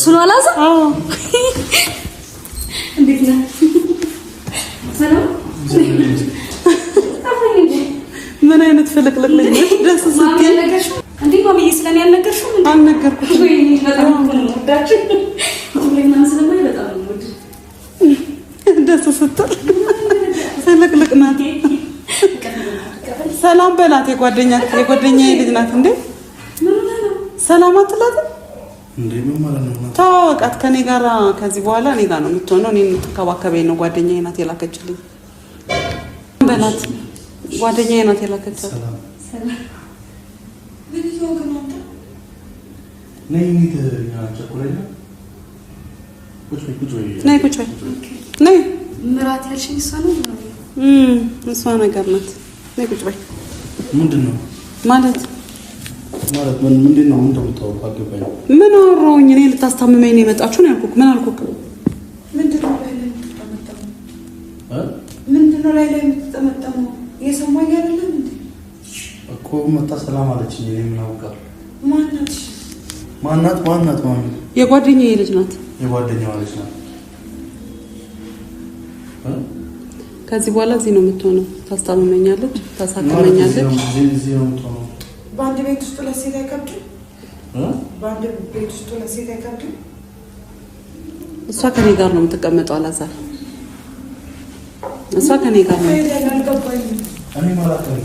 ነው አላዛር። አዎ። እንዴት ነህ? ሰላም። ምን አይነት ፍልቅልቅ ልጅ ነሽ! ደስ ስትይ። እንዴ ማሚዬ፣ ስለኔ አልነገርሽውም እንዴ? አልነገርኩትም። ወይኔ በጣም እኮ ነው የምወዳችሁ። ሁሌ ምናምን ስለማይ በጣም ነው የምወድሽ። ደስ ስትል ፍልቅልቅ ናት። ሰላም በላት። የጓደኛዬ ልጅ ናት። እንዴ ምን ሆነህ ነው? ሰላም አትላትም? እንዴ ምን ማለት ነው? ተዋወቃት። ከኔ ጋር ከዚህ በኋላ እኔ ጋር ነው የምትሆነው። እኔን የምትንከባከበኝ ነው። ጓደኛዬ ናት የላከችልኝ። በላት፣ ጓደኛዬ ናት የላከቻት። ሰላም። ሰላም። ምን እየሆንክ ነው አንተ? ነይ እንሂድ። እኛ ቸኮለኛ። ቁጭ በይ፣ ቁጭ በይ። ነይ ቁጭ በይ፣ ነይ። ምራት ያልሽኝ እሷ ነው? እሷ ነገር ናት። ነይ ቁጭ በይ። ምንድን ነው ማለት ማለት ምን ምንድን ነው? ምንድን ነው የምታወራው? አልገባኝም። ምን አወራሁኝ እኔ? ልታስታምመኝ ነው የመጣችሁ ነው ያልኩህ። ምን አልኩህ? ምንድን ነው ላይ ላይ የምትጠመጠመው? እ? ምንድን ነው ላይ ላይ የምትጠመጠመው? እየሰማኝ አይደለም እንዴ? እኮ መታ ሰላም አለችኝ። እኔ ምን አውቃለሁ? ማናት? ማናት? ማናት? ማሚ የጓደኛዬ ልጅ ናት። የጓደኛዋ ልጅ ናት። እ? ከዚህ በኋላ እዚህ ነው የምትሆነው። ታስታምመኛለች፣ ማለት እዚህ ታሳክመኛለች። ነው እዚህ ነው የምትሆነው። በአንድ ቤት ውስጥ ሁለት ሴት አይከብድም? እ? በአንድ ቤት ውስጥ ሁለት ሴት አይከብድም? እሷ ከኔ ጋር ነው የምትቀመጠው። አላዛር፣ እሷ ከኔ ጋር ነው። አልገባኝም። እኔ ማለት ነው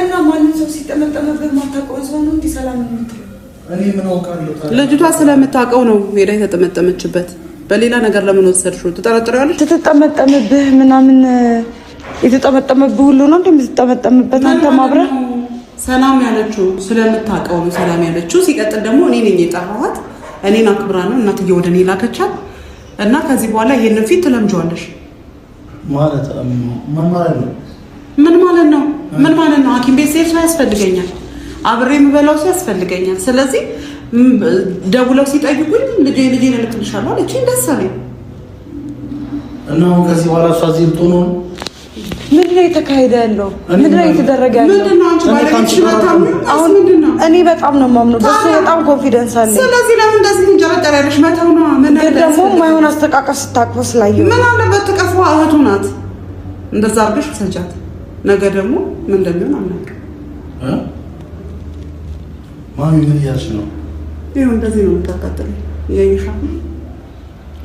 እና ማንም ሰው ሲጠመጠመብህ ማታውቀውን ሰው ነው እንዲህ ሰላም የምትለው? እኔ ምን አውቃለሁ ታዲያ? ልጅቷ ስለምታውቀው ነው ሄዳ የተጠመጠመችበት። በሌላ ነገር ለምን ወሰድሽው? ትጠረጥሪዋለሽ? ትትጠመጠምብህ ምናምን የተጠመጠመብህ ሁሉ ነው እንደ የምትጠመጠምበት አንተ ማብረህ ሰላም ያለችው ስለምታውቀው ነው ሰላም ያለችው። ሲቀጥል ደግሞ እኔ ነኝ የጠራኋት። እኔን አክብራ ነው እናትዬ ወደ እኔ ላከቻት እና ከዚህ በኋላ ይሄንን ፊት ትለምጂዋለሽ። ማለት ምን ማለት ነው? ምን ማለት ነው? ምን ማለት ነው? ሐኪም ቤት ስሄድ ሰው ያስፈልገኛል፣ አብሬ የምበላው ሰው ያስፈልገኛል። ስለዚህ ደውለው ሲጠይቁኝ ልጄ ልጄን እልክልሻለሁ አለችኝ። ደስ አለኝ። እና አሁን ከዚህ በኋላ እሷ እዚህ ልትሆን ነው? ምንድን ነው የተካሄደ ያለው? ምንድን ነው የተደረገ ያለው? ምንድን ነው አንቺ እኔ ባለቤትሽን ከአንቺ ጋር አታምኚም? አሁን ምንድን ነው? እኔ በጣም ነው የማምነው በሱ፣ በጣም confidence አለኝ። ስለዚህ ለምን እንደዚህ ትንጨረጨሪያለሽ? መተው ነዋ። ምን ግን ደግሞ የማይሆን አስተቃቀፍ ስታቅፈው ስላየሁ ምን አለበት ትቀፏ፣ እህቱ ናት። እንደዛ አድርገሽ ውሰጃት። ነገ ደግሞ ምን እንደሚሆን አናውቅም። እ? ማሚ ምን እያልሽ ነው? ይኸው እንደዚህ ነው የምታቃጥለው። እያየሻ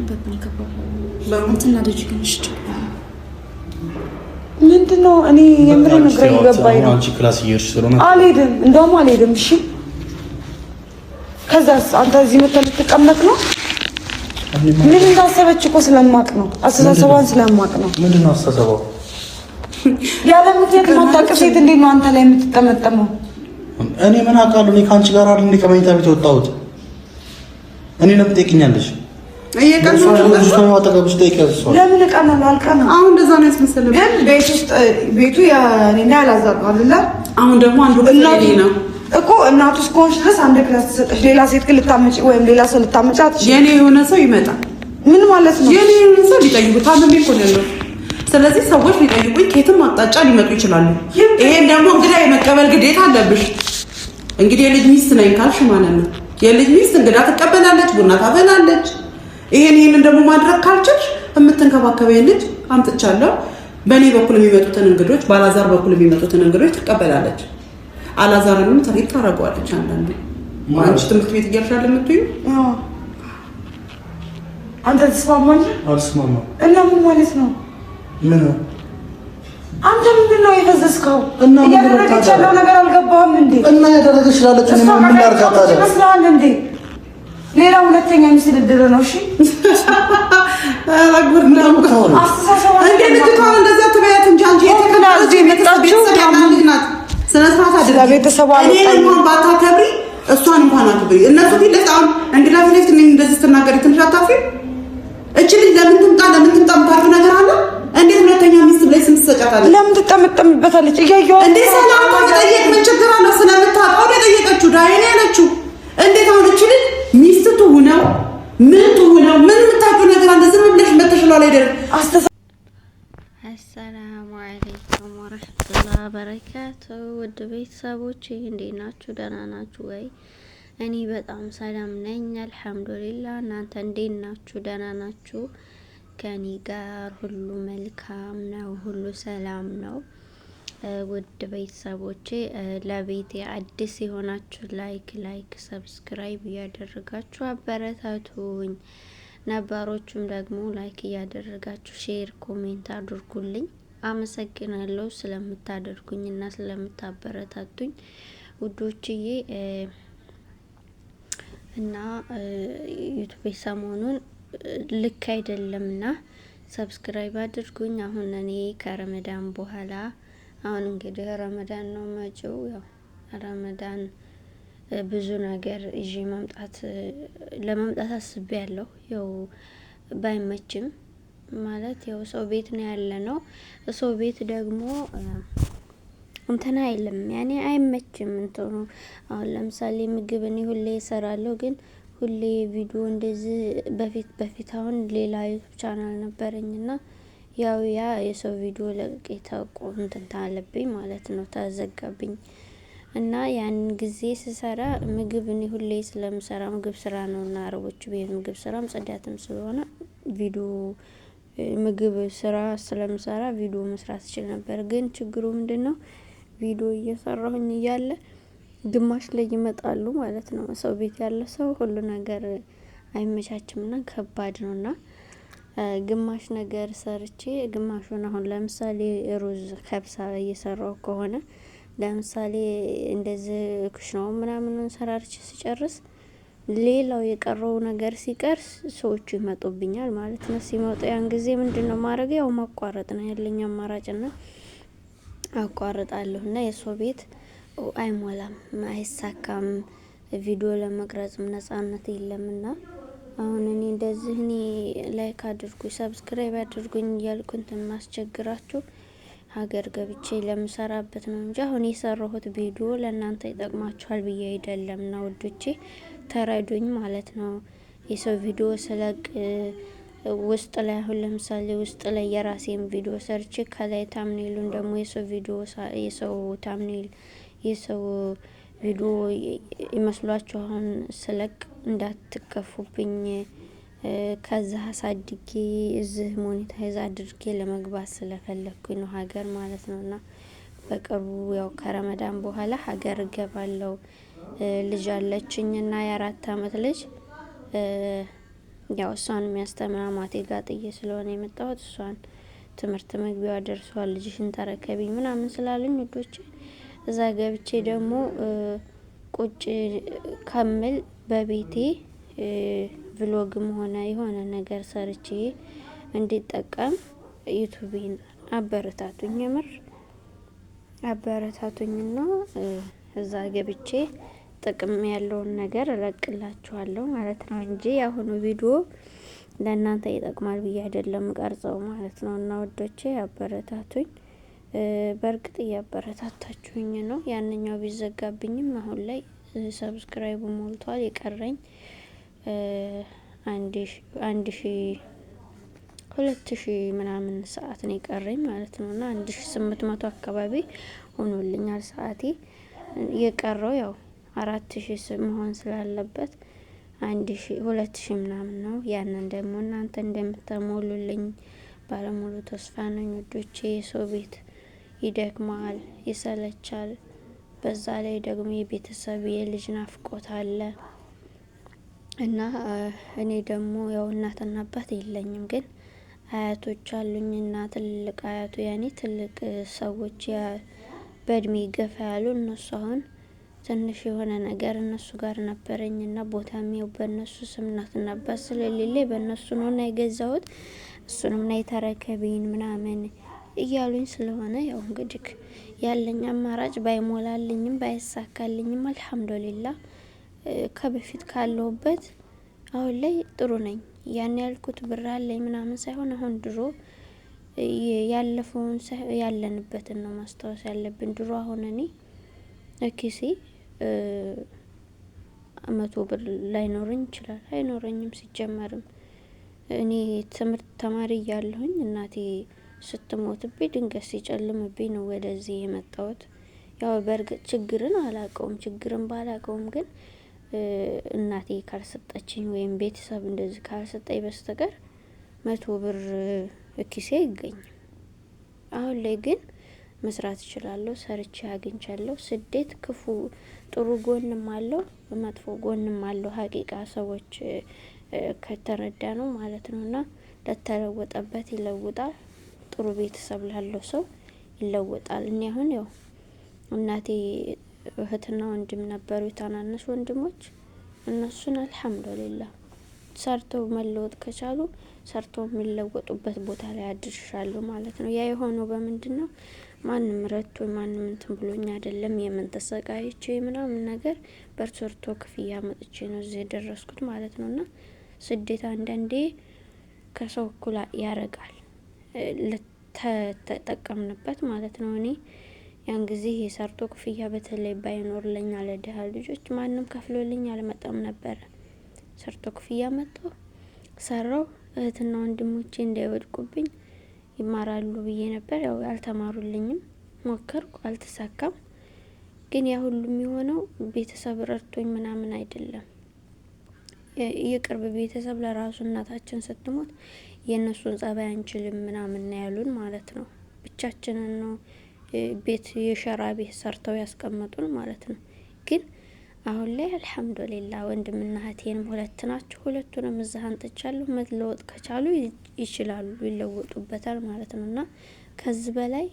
በጣም ከባድ ነው። በምን አትናደጂ ግን እሺ። ምንድን ነው እኔ የምሬ ነው፣ ግራ እየገባኝ ነው። አንቺ class እየሄድሽ ስለሆነ አልሄድም፣ እንደውም አልሄድም። እሺ ከዛስ አንተ እዚህ መተህ ልትቀመጥ ነው? ምን እንዳሰበች እኮ ስለማቅ ነው፣ አስተሳሰቧን ስለማቅ ነው። ምንድን ነው አስተሳሰቧ? ያለ ምክንያት የማታውቅ ሴት እንዴት ነው አንተ ላይ የምትጠመጠመው? እኔ ምን አውቃለሁ? እኔ ከአንቺ ጋር አይደል እንዴ ከመኝታ ቤት የወጣሁት? እኔ ለምን ትጠይቂኛለሽ? እየቀለድሽ ነው። አጠገብሽ ጠይቂያት እሷን። ለምን እቀናለሁ? አልቀናም። አሁን እንደዛ ነው ያስመሰለብሽ። ግን ቤት ውስጥ ቤቱ የእኔና ያላዛር ነው አይደለ? አሁን ደግሞ አንዱ ክፍል እናቱ የኔ ነው። እኮ እናቱ እስከሆንሽ ድረስ አንድ class ተሰጠሽ። ሌላ ሴት ግን ልታመጪ ወይም ሌላ ሰው ልታመጪ አትችይም። የኔ የሆነ ሰው ይመጣል። ምን ማለት ነው? የኔ የሆነ ሰው ሊጠይቁ፣ ታምሜ እኮ ነው ያለሁት። ስለዚህ ሰዎች ሊጠይቁኝ ከየትም አቅጣጫ ሊመጡ ይችላሉ። ይሄን ደግሞ እንግዳ የመቀበል ግዴታ አለብሽ። እንግዲህ የልጅ ሚስት ነኝ ካልሽ ማለት ነው። የልጅ ሚስት እንግዳ ትቀበላለች፣ ቡና ታፈላለች። ይሄንን ደግሞ ማድረግ ካልቻልሽ የምትንከባከበኝ ልጅ አምጥቻለሁ። በእኔ በኩል የሚመጡትን እንግዶች፣ በአላዛር በኩል የሚመጡትን እንግዶች ትቀበላለች። አላዛርንም treat ታደርገዋለች። አንዳንዴ አንቺ ትምህርት ቤት እያልሻለ የምትይው አዎ። አንተ ተስማማለህ? አልስማማም። እና ምን ማለት ነው? ምን ነው? አንተ ምንድን ነው የፈዘዝከው? እና ምንድን ነው እያደረገች ታዲያ? ያለው ነገር አልገባህም እንዴ? እና ያደረገች ላለች እኔ እሷ ምን ላድርጋት ታዲያ? ይመስልሃል እንዴ? ሌላ ሁለተኛ ሚስት ልድር ነው። እሺ አስተሳሰቧ እንዴ ልጅቷን እንደዛ ትበያት እንጂ አንቺ ሆን እዚህ የመጣችው ቤተሰብ ያላት ልጅ ናት። ስነ ስርዓት አድርጊ። ስለቤተሰቧ እኔን አልወጣኝም። እንኳን ባታከብሪ እሷን እንኳን አክብሪ። እነሱ ፊት ለፊት አሁን እንግዳ ፊት ለፊት እኔን እንደዚህ ስትናገሪ ትንሽ አታፍሪም? እቺ ልጅ ለምን ትምጣ ለምን ትምጣ የምታልፊው ነገር አለ? እንዴት ሁለተኛ ሚስት ብለሽ ስም ትሰጫታለሽ? ለምን ትጠመጠምበታለች? እያየኋት እንዴ ሰላምታ መጠየቅ ምን ችግር አለው? ስለምታውቀው ነው የጠየቀችው። ዳይኔ ያለችው እንዴት አሁን እቺ ልጅ ሚስት ትሁነው ምን ትሁነው ምን የምታውቂው ነገር አለ? ዝም ብለሽ መተሽሏል አይደለም? አስተሳ አሰላሙ አለይኩም ወረህመቱላህ በረካቱ። ውድ ቤተሰቦች እንዴት ናችሁ? ደህና ናችሁ ወይ? እኔ በጣም ሰላም ነኝ አልሐምዱሊላ። እናንተ እንዴት ናችሁ? ደህና ናችሁ? ከኔ ጋር ሁሉ መልካም ነው፣ ሁሉ ሰላም ነው። ውድ ቤተሰቦቼ ለቤቴ አዲስ የሆናችሁ like like subscribe እያደረጋችሁ አበረታቱኝ። ነባሮቹም ደግሞ like እያደረጋችሁ share፣ comment አድርጉልኝ። አመሰግናለሁ ስለምታደርጉኝ እና ስለምታበረታቱኝ ውዶችዬ። እና ዩቱቤ ሰሞኑን ልክ አይደለምና subscribe አድርጉኝ። አሁን እኔ ከረመዳን በኋላ አሁን እንግዲህ ረመዳን ነው መጪው። ያው ረመዳን ብዙ ነገር ይዤ መምጣት ለመምጣት አስቤ ያለሁ ያው ባይመችም ማለት ያው ሰው ቤት ነው ያለ ነው። ሰው ቤት ደግሞ እንትና አይልም ያኔ አይመችም። እንትኑ አሁን ለምሳሌ ምግብ እኔ ሁሌ እሰራለሁ፣ ግን ሁሌ ቪዲዮ እንደዚህ በፊት በፊት አሁን ሌላ ዩቱብ ቻናል ነበረኝና ያው ያ የሰው ቪዲዮ ለቅቄ ተቆ እንትን ታለብኝ ማለት ነው፣ ተዘጋብኝ። እና ያን ጊዜ ስሰራ ምግብ እኔ ሁሌ ስለምሰራ ምግብ ስራ ነው እና አረቦቹ ቤት ምግብ ስራም ጽዳትም ስለሆነ ቪዲዮ ምግብ ስራ ስለምሰራ ቪዲዮ መስራት እችል ነበር። ግን ችግሩ ምንድን ነው? ቪዲዮ እየሰራሁኝ እያለ ግማሽ ላይ ይመጣሉ ማለት ነው። ሰው ቤት ያለ ሰው ሁሉ ነገር አይመቻችምና ከባድ ነውና ግማሽ ነገር ሰርቼ ግማሹን አሁን ለምሳሌ ሩዝ ከብሳ እየሰራሁ ከሆነ ለምሳሌ እንደዚህ ኩሽናው ምናምን ሰራርቼ ስጨርስ ሌላው የቀረው ነገር ሲቀር ሰዎቹ ይመጡብኛል ማለት ነው። ሲመጡ ያን ጊዜ ምንድን ነው ማድረግ? ያው ማቋረጥ ነው ያለኝ አማራጭና አቋርጣለሁ። እና የሰው ቤት አይሞላም፣ አይሳካም። ቪዲዮ ለመቅረጽም ነጻነት የለምና አሁን እኔ እንደዚህ እኔ like አድርጉኝ subscribe አድርጉኝ እያልኩ እንትን ማስቸግራችሁ ሀገር ገብቼ ለምሰራበት ነው እንጂ አሁን የሰራሁት ቪዲዮ ለእናንተ ይጠቅማችኋል ብዬ አይደለም። እና ውዶቼ ተረዱኝ ማለት ነው። የሰው ቪዲዮ ስለቅ ውስጥ ላይ አሁን ለምሳሌ ውስጥ ላይ የራሴን ቪዲዮ ሰርቼ ከላይ thumbnail ኡን ደግሞ የሰው ቪዲዮ የሰው thumbnail የሰው ቪዲዮ ይመስሏችሁ አሁን ስለቅ እንዳትከፉብኝ። ከዛ አሳድጌ እዚህ monetize አድርጌ ለመግባት ስለፈለግኩኝ ነው ሀገር ማለት ነው። እና በቅርቡ ያው ከረመዳን በኋላ ሀገር እገባለሁ። ልጅ አለችኝ እና የ4 አመት ልጅ ያው እሷን የሚያስተምር አማቴ ጋር ጥዬ ስለሆነ የመጣሁት እሷን ትምህርት መግቢያዋ ደርሷል፣ ልጅሽን ተረከቢኝ ምናምን ስላሉኝ ውዶቼ እዛ ገብቼ ደግሞ ቁጭ ከምል በቤቴ vlog ም ሆነ የሆነ ነገር ሰርቼ እንዲጠቀም ዩቱቤን አበረታቱኝ፣ የምር አበረታቱኝና እዛ ገብቼ ጥቅም ያለውን ነገር እለቅላችኋለሁ ማለት ነው እንጂ የአሁኑ ቪዲዮ ለእናንተ ይጠቅማል ብዬ አይደለም ቀርጸው ማለት ነው። እና ውዶቼ አበረታቱኝ። በእርግጥ እያበረታታችሁኝ ነው። ያንኛው ቢዘጋብኝም አሁን ላይ subscribe ኡ ሞልቷል። የቀረኝ 1000 2000 ምናምን ሰዓት ነው የቀረኝ ማለት ነው። እና 1800 አካባቢ ሆኖልኛል ሰዓቴ። የቀረው ያው 4000 መሆን ስላለበት 1000 2000 ምናምን ነው። ያንን ደግሞ እናንተ እንደምታሞሉልኝ ባለሙሉ ተስፋ ነኝ ውዶቼ። የሰው ቤት ይደክማል፣ ይሰለቻል። በዛ ላይ ደግሞ የቤተሰብ የልጅ ናፍቆት አለ እና እኔ ደግሞ ያው እናትና አባት የለኝም፣ ግን አያቶች አሉኝ እና ትልቅ አያቱ ያኔ ትልቅ ሰዎች በእድሜ ገፋ ያሉ እነሱ አሁን ትንሽ የሆነ ነገር እነሱ ጋር ነበረኝ እና ቦታ የሚያው በእነሱ ስም እናትና አባት ስለሌለ በእነሱ ነው እና የገዛሁት። እሱንም ና የተረከቢን ምናምን እያሉኝ ስለሆነ ያው እንግዲህ ያለኝ አማራጭ ባይሞላልኝም ባይሳካልኝም አልሐምዱሊላ ከበፊት ካለሁበት አሁን ላይ ጥሩ ነኝ። ያን ያልኩት ብር አለኝ ምናምን ሳይሆን አሁን ድሮ ያለፈውን ያለንበትን ነው ማስታወስ ያለብን። ድሮ አሁን እኔ ኪሴ 100 ብር ላይኖረኝ ይችላል፣ አይኖረኝም። ሲጀመርም እኔ ትምህርት ተማሪ እያለሁኝ እናቴ ስትሞትብኝ ድንገት ሲጨልምብኝ ነው ወደዚህ የመጣሁት። ያው በእርግጥ ችግርን አላውቀውም፣ ችግርን ባላውቀውም ግን እናቴ ካልሰጠችኝ ወይም ቤተሰብ እንደዚህ ካልሰጠኝ በስተቀር 100 ብር ኪሴ አይገኝም። አሁን ላይ ግን መስራት እችላለሁ። ሰርቼ አግኝቻለሁ። ስደት ክፉ ጥሩ ጎንም አለው፣ መጥፎ ጎንም አለው። ሀቂቃ ሰዎች ከተረዳ ነው ማለት ነው። እና ለተለወጠበት ይለውጣል። ጥሩ ቤተሰብ ላለው ሰው ይለወጣል። እኔ አሁን ያው እናቴ እህትና ወንድም ነበሩ፣ የታናነሽ ወንድሞች። እነሱን አልሐምዱሊላህ ሰርተው መለወጥ ከቻሉ ሰርተው የሚለወጡበት ቦታ ላይ አድርሻለሁ ማለት ነው። ያ የሆነው በምንድን ነው? ማንም ረድቶ ማንም እንትን ብሎኝ አይደለም። የምን ተሰቃይቼ ምናምን ነገር በሰርቶ ክፍያ መጥቼ ነው እዚህ የደረስኩት ማለት ነው። እና ስደት አንዳንዴ ከሰው እኩል ያረጋል ለተጠቀምንበት ማለት ነው። እኔ ያን ጊዜ የሰርቶ ክፍያ በተለይ ባይኖር ለኛ ለድሀ ልጆች ማንም ከፍሎልኝ አልመጣም ነበረ። ሰርቶ ክፍያ መጣሁ፣ ሰራው። እህትና ወንድሞቼ እንዳይወድቁብኝ ይማራሉ ብዬ ነበር። ያው አልተማሩልኝም። ሞከርኩ፣ አልተሳካም። ግን ያ ሁሉ የሚሆነው ቤተሰብ ረድቶኝ ምናምን አይደለም። የቅርብ ቤተሰብ ለራሱ እናታችን ስትሞት የእነሱን ጸባይ አንችልም ምናምን ያሉን ማለት ነው። ብቻችንን ነው ቤት የሸራ ቤት ሰርተው ያስቀመጡን ማለት ነው። ግን አሁን ላይ አልሐምዱሊላ ወንድምና እህቴንም ሁለት ናቸው። ሁለቱንም እዛ አንጥቻለሁ። መለወጥ ከቻሉ ይችላሉ፣ ይለወጡበታል ማለት ነው። እና ከዚህ በላይ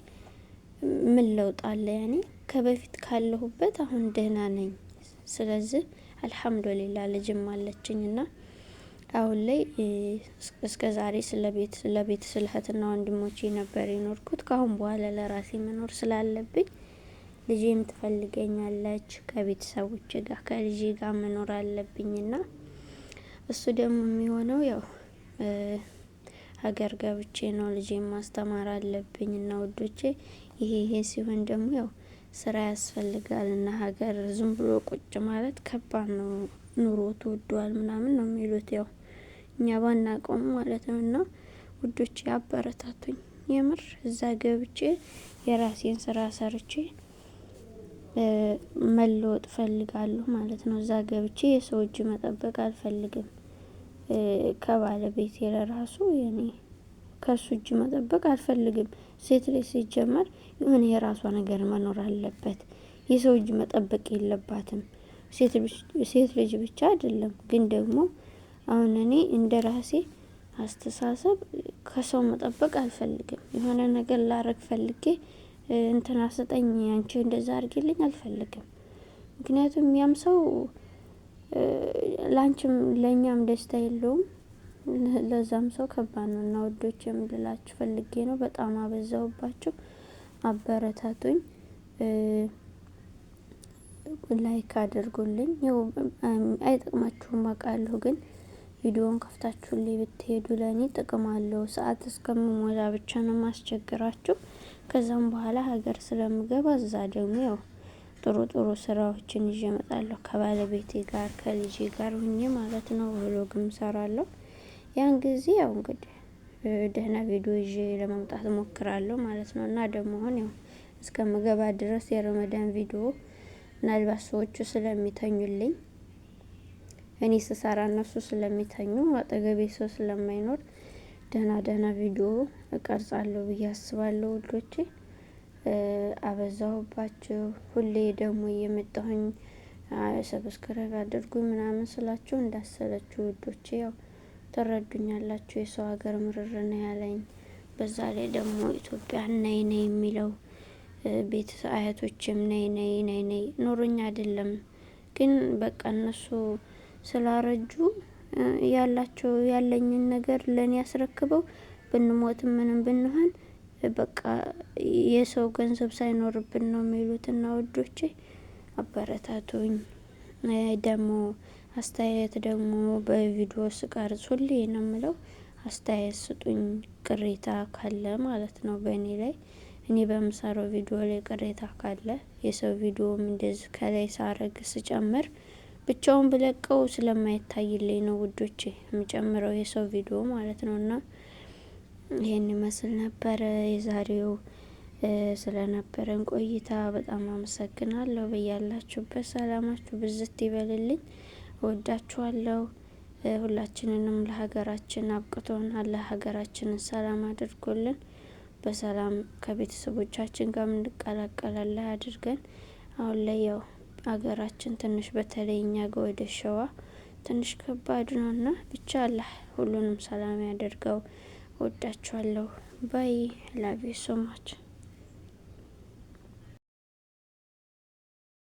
ምን ለውጥ አለ? ያኔ ከበፊት ካለሁበት አሁን ደህና ነኝ። ስለዚህ አልሐምዱሊላ ልጅም አለችኝ እና አሁን ላይ እስከ ዛሬ ስለ ቤት ስለ እህትና ወንድሞቼ ነበር የኖርኩት። ከአሁን በኋላ ለራሴ መኖር ስላለብኝ ልጄም ትፈልገኛለች፣ ከቤተሰቦች ጋር ከልጄ ጋር መኖር አለብኝና እሱ ደግሞ የሚሆነው ያው ሀገር ገብቼ ነው። ልጄን ማስተማር አለብኝ እና ውዶቼ፣ ይሄ ይሄ ሲሆን ደግሞ ያው ስራ ያስፈልጋል እና ሀገር ዝም ብሎ ቁጭ ማለት ከባድ ነው። ኑሮ ተወዷል ምናምን ነው የሚሉት፣ ያው እኛ ባናውቀውም ማለት ነው። እና ውዶቼ አበረታቱኝ። የምር እዛ ገብቼ የራሴን ስራ ሰርቼ መለወጥ ፈልጋለሁ ማለት ነው። እዛ ገብቼ የሰው እጅ መጠበቅ አልፈልግም። ከባለቤቴ ለራሱ የኔ ከሱ እጅ መጠበቅ አልፈልግም። ሴት ልጅ ሲጀመር የሆነ የራሷ ነገር መኖር አለበት። የሰው እጅ መጠበቅ የለባትም። ሴት ልጅ ብቻ አይደለም፣ ግን ደግሞ አሁን እኔ እንደ ራሴ አስተሳሰብ ከሰው መጠበቅ አልፈልግም። የሆነ ነገር ላረግ ፈልጌ እንትና ስጠኝ፣ አንቺ እንደዛ አድርጊልኝ አልፈልግም። ምክንያቱም ያም ሰው ላንቺም ለእኛም ደስታ የለውም፣ ለዛም ሰው ከባድ ነው። እና ውዶች የምልላችሁ ፈልጌ ነው። በጣም አበዛውባችሁ። አበረታቱኝ፣ like አድርጉልኝ። ያው አይጠቅማችሁም አውቃለሁ፣ ግን ቪዲዮውን ከፍታችሁልኝ ብትሄዱ ለእኔ ጥቅም አለው። ሰዓት እስከምሞላ ብቻ ነው ማስቸግራችሁ። ከዛም በኋላ ሀገር ስለምገባ እዛ ደግሞ ያው ጥሩ ጥሩ ስራዎችን ይዤ እመጣለሁ ከባለቤቴ ጋር ከልጄ ጋር ሁኜ ማለት ነው። Vlog ም ሰራለሁ። ያን ጊዜ ያው እንግዲህ ደህና ቪዲዮ ይዤ ለመምጣት እሞክራለሁ ማለት ነው። እና ደግሞ አሁን ያው እስከምገባ ድረስ የረመዳን ቪዲዮ ምናልባት ሰዎቹ ስለሚተኙልኝ፣ እኔ ስሰራ እነሱ ስለሚተኙ፣ አጠገቤ ሰው ስለማይኖር ደህና ደህና ቪዲዮ እቀርጻለሁ ብዬ አስባለሁ። ውዶቼ አበዛሁባችሁ። ሁሌ ደግሞ እየመጣሁኝ subscribe አድርጉ ምናምን ስላችሁ እንዳሰለችሁ ውዶቼ፣ ያው ትረዱኛላችሁ። የሰው ሀገር ምርር ነው ያለኝ። በዛ ላይ ደግሞ ኢትዮጵያ ነይ ነይ የሚለው ቤት አያቶችም ነይ ነይ ነይ ነይ ኖሮኛ አይደለም፣ ግን በቃ እነሱ ስላረጁ ያላቸው ያለኝን ነገር ለእኔ ያስረክበው ብንሞትም ምንም ብንሆን በቃ የሰው ገንዘብ ሳይኖርብን ነው የሚሉት። እና ውዶቼ አበረታቱኝ። ደግሞ አስተያየት ደግሞ በቪዲዮ ስቀርጽ ሁሌ ነው የምለው፣ አስተያየት ስጡኝ፣ ቅሬታ ካለ ማለት ነው በእኔ ላይ፣ እኔ በምሰራው ቪዲዮ ላይ ቅሬታ ካለ፣ የሰው ቪዲዮም እንደዚህ ከላይ ሳረግ ስጨምር ብቻውን ብለቀው ስለማይታይልኝ ነው ውዶቼ የምጨምረው የሰው ቪዲዮ ማለት ነው። እና ይሄን ይመስል ነበረ የዛሬው። ስለነበረን ቆይታ በጣም አመሰግናለሁ። በያላችሁበት ሰላማችሁ ብዝት ይበልልኝ። እወዳችኋለሁ። ሁላችንንም ለሀገራችን አብቅቶን አላህ ሀገራችንን ሰላም አድርጎልን በሰላም ከቤተሰቦቻችን ጋር እንቀላቀል አላህ አድርገን። አሁን ላይ ያው ሀገራችን ትንሽ በተለይ እኛ ጋ ወደ ሸዋ ትንሽ ከባድ ነውና ብቻ አላህ ሁሉንም ሰላም ያደርገው። ወዳችኋለሁ። Bye, love you so much.